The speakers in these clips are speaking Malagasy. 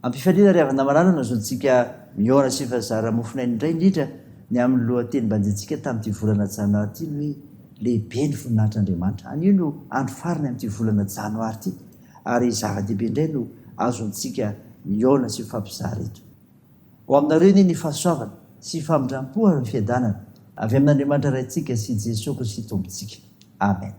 Am-pifaliana ry havana malala no azontsika mihaona sy mifazara mofon'aina indray indrindra ny amin'ny lohatenim-banjintsika tamin'ity volana janoary ity ny hoe Lehibe ny voninahitr'Andriamanitra. Anio no andro farany amin'ity volana janoary ity ary zava-dehibe indray no azontsika mihaona sy mifampizara eto. Ho aminareo anie ny fahasoavana sy famindram-po ary ny fiadanana avy amin'Andriamanitra Raintsika sy Jesoa Kristy Tompontsika. Amen.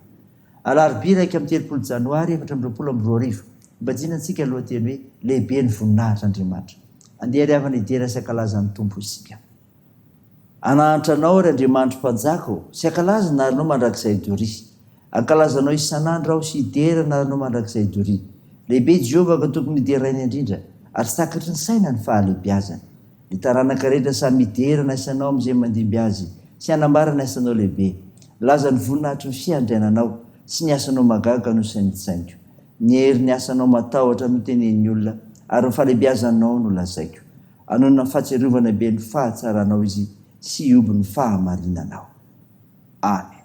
Alarobia 31 Janoary 2024, Ibanjina antsika lohateny hoe Lehibe ny voninahitr'Andriamanitra. Andeha ry havana hidera sy hankalaza ny Tompo isika. Hanahantra Anao ry Andriamanitro Mpanjaka ô, sy hankalaza ny anaranao mandrakizay doria. Hankalaza Anao isan'andro aho sy hidera ny anaranao mandrakizay doria. Lehibe i Jehovah ka tokony hoderaina indrindra, ary tsy takatry ny saina ny fahalehibiazany. Ny taranaka rehetra samy hidera ny asanao amin'izay mandimby azy, sy hanambara ny asanao lehibe. Milaza ny voninahitry ny fiandriananao sy ny asanao mahagaga no saintsainiko. Ny herin'ny asanao matahotra no tenenin'ny olona, ary ny fahalehibiazanao no lazaiko. Hanonona ny fahatsiarovana be ny fahatsaranao izy sy hihoby ny fahamarinanao. Amen.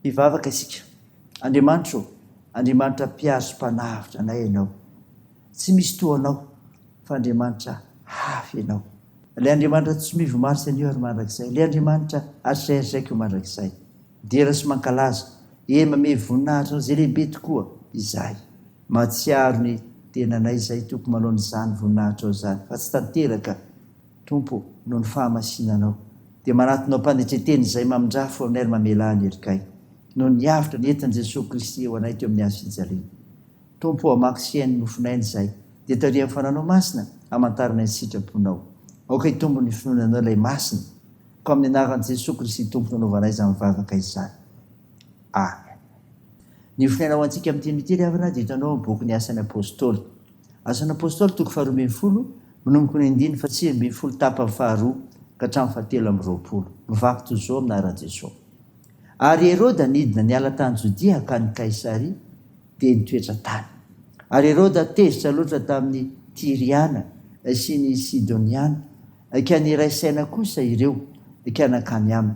Hivavaka isika. Andriamanitra ô, Andriamanitra mpiaro sy mpanavotra anay Ianao. Tsy misy toa Anao, fa Andriamanitra hafa Ianao. Ilay Andriamanitra tsy miova omaly sy anio ary mandrakizay. Ilay Andriamanitra hatrizay hatrizay koa mandrakizay. Dera sy mankalaza, eny mamehy voninahitra Anao izay lehibe tokoa izahay. Mahatsiaro ny tenanay izahay Tompo manaona izany voninahitrao izany, fa tsy tanteraka Tompo ô, noho ny fahamasinanao, dia manatona am-panetren-tena izay mamindrafo aminay ary mamelà ny helokay, noho ny avotra nentin'i Jesoa Kristy ho anay teo amin'ny hazo fijaliana. Tompo ô, hamaky sy haino ny mofonaina izahay, dia tariho amin'ny Fananao Masina, hamantaranay ny sitraponao. Aoka hitombo ny finoana Anao ilay Masina, koa amin'ny anaran'i Jesoa Kristy Tompo no anaovanay izany vavaka izany. Amen. Ny mofonaina ho antsika amin'ity anio ity ry havana dia hitanao ao amin'ny bokin'ny Asan'ny Apostoly. Asan'ny Apostoly toko faharoa ambin'ny folo, manomboka ny andininy faha-19 tapany faharoa ka hatramin'ny fahatelo amby roapolo. Mivaky toy izao amin'ny anaran'i Jesoa. Ary Heroda nidina niala tany Jodia hankany Kaisaria, dia nitoetra tany. Ary Heroda tezitra loatra tamin'ny Tyriana sy ny Sidoniana, ka niray saina kosa ireo, ka nankany aminy.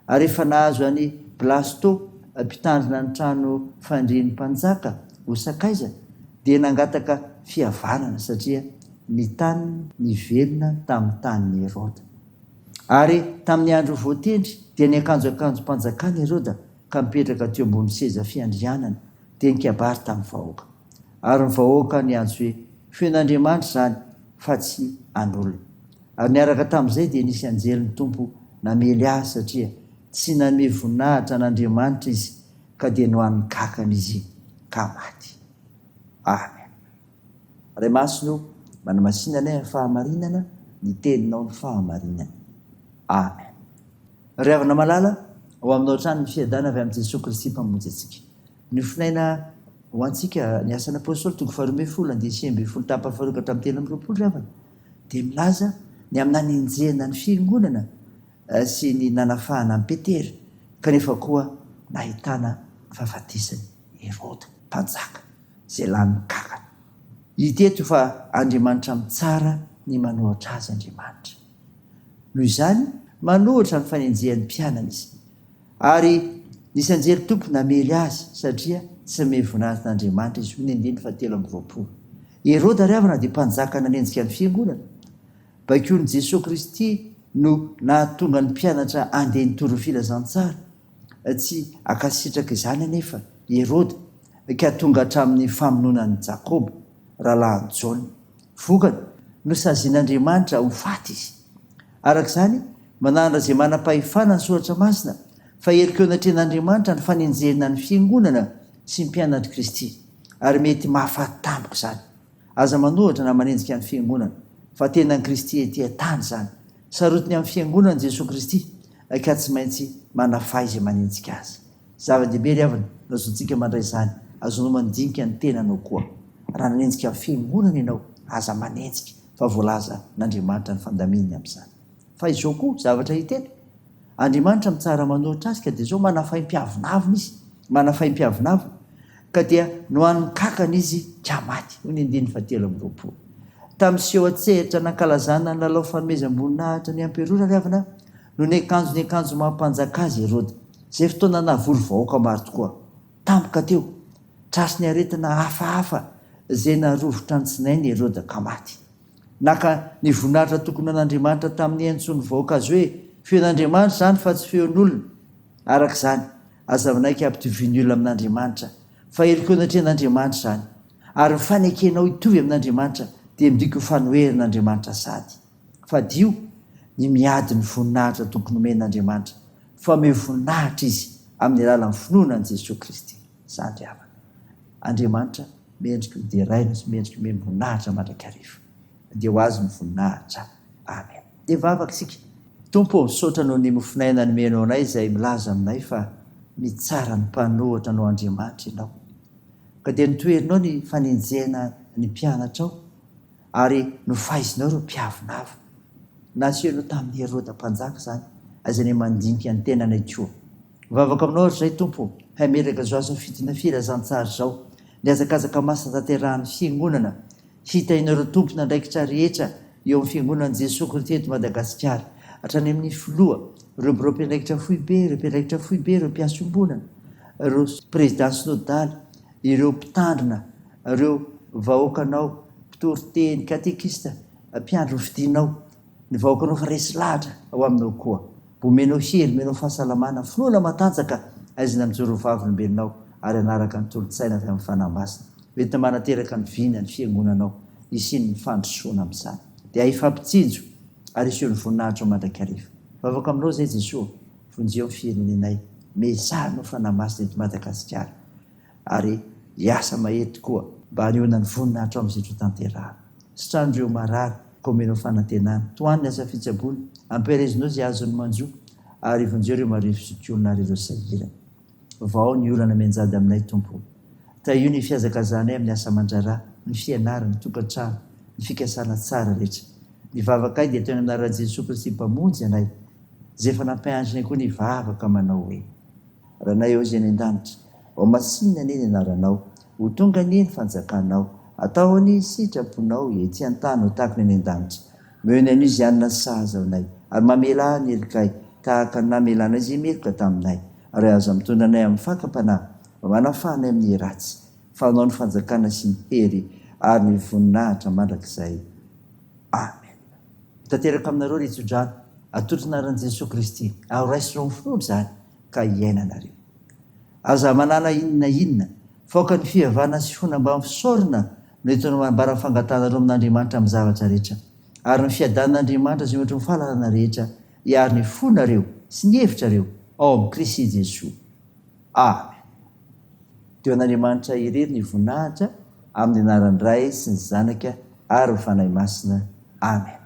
Ary rehefa nahazo an'i Blasto, mpitandrina ny trano fandrian'ny mpanjaka, ho sakaizany, dia nangataka fihavanana, satria ny taniny nivelona tamin'ny tanin'i Heroda. Ary tamin'ny andro voatendry, dia niakanjo akanjom-panjakana Heroda ka nipetraka teo ambony seza fiandrianana, dia nikabary tamin'ny vahoaka. Ary ny vahoaka niantso hoe, Feon'Andriamanitra izany, fa tsy an'olona. Ary niaraka tamin'izay dia nisy anjelin'ny Tompo namely azy satria tsy nanome voninahitra an'Andriamanitra izy ka dia nohanin'ny kankana izy ka maty. Amen. Ray Masina o, manamasina anay amin'ny fahamarinana, ny teninao no fahamarinana. Amen. Ry havana malala, ho aminao hatrany ny fiadana avy amin'i Jesoa Kristy Mpamonjy antsika. Nofonaina ho antsika ny Asan'ny Apostoly toko faharoa ambin'ny folo andiany 19 tapany faharoa ka hatramin'ny 23 ry havana dia milaza ny amin'ny nanenjehana ny fiangonana sy ny nanafahana an'i Petera kanefa koa nahitana ny fahafatesan'i Heroda mpanjaka izay lany kakana. Hita eto fa Andriamanitra mitsara ny manohatra azy Andriamanitra. Noho izany, manohitra ny fanenjehan'ny mpianany izy. Ary nisy anjely Tompo namely azy, satria tsy nomeny voninahitra an'Andriamanitra izy, hoy ny andininy fahatelo amby roapolo. Heroda ry havana dia mpanjaka nanenjika ny fiangonana. Baikoin'i Jesoa Kristy no nahatonga ny mpianatra handeha nitory ny filazantsara. Tsy hankasitraka izany anefa i Heroda, ka tonga hatramin'ny famonoana an'i Jakoba, rahalahin'i Jaona. Vokany, nosazian'Andriamanitra ho faty izy. Araka izany, manandrana izay manam-pahefana ny Soratra Masina fa heloka eo anatrehan'Andriamanitra ny fanenjehana ny Fiangonana sy ny mpianatr'i Kristy, ary mety mahafaty tampoka izany. Aza manohatra na manenjika ny Fiangonana, fa tenan'i Kristy ety an-tany izany. Sarotiny amin'ny Fiangonana Jesoa Kristy, ka tsy maintsy manafay izay manenjika Azy. Zava-dehibe ry havana no azontsika mandray izany, azonao mandinika ny tenanao koa. Raha nanenjika fiangonana ianao, aza manenjika fa voalaza n'Andriamanitra ny fandaminany amin'izany. Fa izao koa, zavatra hita eto, Andriamanitra mitsara manohitra azy ka dia izao manafay mpiavonavona izy, manafay mpiavonavona, ka dia nohanin'ny kankana izy ka maty, hoy ny andininy fahatelo amby roapolo. Tamin'ny seho an-tsehatra nankalazana ny lalao fanomezam-boninahitra ny amperora ry havana, no niakanjo ny akanjo maha mpanjaka azy Heroda. Izay fotoana nahavory vahoaka maro tokoa. Tampoka teo, tratry ny aretina hafahafa izay naharovitra ny tsinainy Heroda ka maty. Naka ny voninahitra tokony ho an'Andriamanitra tamin'ny niantsoan'ny vahoaka azy hoe feon'Andriamanitra izany fa tsy feon'olona. Araka izany, aza manaiky hampitovian'ny olona amin'Andriamanitra, fa heloka eo anatrehan'Andriamanitra izany. Ary ny fanekenao hitovy amin'Andriamanitra dia midika ho fanoherana Andriamanitra sady. Fadio ny miady ny voninahitra tokony homen'Andriamanitra, fa omeo voninahitra Izy amin'ny alalan'ny finoana an'i Jesoa Kristy. Izany ry havana. Andriamanitra mendrika ho deraina sy mendrika homem-boninahitra mandrakariva. Dia ho Azy ny voninahitra. Amen. Dia vavaka isika. Tompo ô, misaotra noho ny mofon'aina nomenao anay izay milaza aminay fa mitsara ny mpanohitra anao Andriamanitra Ianao. Ka dia notoherinao ny fanenjehana ny mpianatrao. Ary nofaizinao ireo mpiavonavona. Nasehonao tamin'i Heroda mpanjaka izany, izay ny mandinika ny tenanay koa. Mivavaka aminao ary izahay, Tompo ô, hametraka izao asa fitoriana filazantsara izao, ny hazakazaka masina tanterahan'ny Fiangonana, hitahianao ireo tompon'andraikitra rehetra eo amin'ny Fiangonan'i Jesoa Kristy eto Madagasikara, hatrany amin'ny Filoha, ireo birao mpiandraikitra foibe, ireo mpiandraikitra foibe, ireo mpiasa iombonana. ireo Prezidà Synodaly, ireo Mpitandrina, ireo vahoakanao, mpitory teny, katekista, mpiandry nofidinao, ny vahoakanao fa resy lahatra ao aminao koa. Omenao hery, omenao fahasalamana, finoana matanjaka aizina mijoro ho vavolombelonao ary hanaraka ny tolo-tsaina avy amin'ny Fanahy Masina. Hoentina manateraka ny vina ny Fiangonanao hisian'ny fandrosoana amin'izany. Dia hifampitsinjo ary hiseho ny voninahitrao mandrakariva. Vavaka aminao izay Jesoa, vonjeo ny firenenay, mezahanao Fanahy Masina eto Madagasikara ary hiasa mahery tokoa mba hanehoana ny voninahitrao amin'izay ho tanterahana. Sitrano ireo marary ka omenao fanantenana. Tohano ny asa fitsaboana, ampiherezinao izay azon'ny manjo ary vonjeo ireo marefo sy olona ary ireo sahirana. Vahao ny olana mianjady aminay Tompo o. Tahio ny fihazakazahanay amin'ny asa aman-draharaha, ny fianarana, ny tokantrano, ny fikasana tsara rehetra. Ny vavakay dia ataonay amin'ny anaran'i Jesoa Kristy Mpamonjy anay, izay efa nampianatrinay koa ny vavaka manao hoe. Ranay ô izay any an-danitra, Homasinina anie ny anaranao, Ho tonga anie ny fanjakanao, Atao anie ny sitraponao ety an-tany ho tahaka ny any an-danitra. Omeo ny anio izay hanina sahaza ho anay, ary mamelà ny helokay, tahaka ny namelanay izay meloka taminay. Ary aza mitondra anay amin'ny fakam-panahy, fa manafaha anay amin'ny ratsy. Fa Anao ny fanjakana sy ny hery ary ny voninahitra mandrakizay. Amen. Tanteraka aminareo ry tsodrano, atolotry ny anaran'i Jesoa Kristy, ary raisinao amin'ny finoana izany, ka hiainanareo. Aza manala inona na inona, fa aoka ny fihavana sy fona mba fisaorana no entinao manambara ny fangatahanareo amin'Andriamanitra amin'ny zavatra rehetra. Ary ny fiadanan'Andriamanitra izay mihoatra ny fahalalana rehetra hiaro ny fonareo sy ny hevitrareo ao amin'i Kristy Jesoa. Amen. Teo an'Andriamanitra irery ny voninahitra, amin'ny anaran'ny Ray sy ny Zanaka ary ny Fanahy Masina. Amen.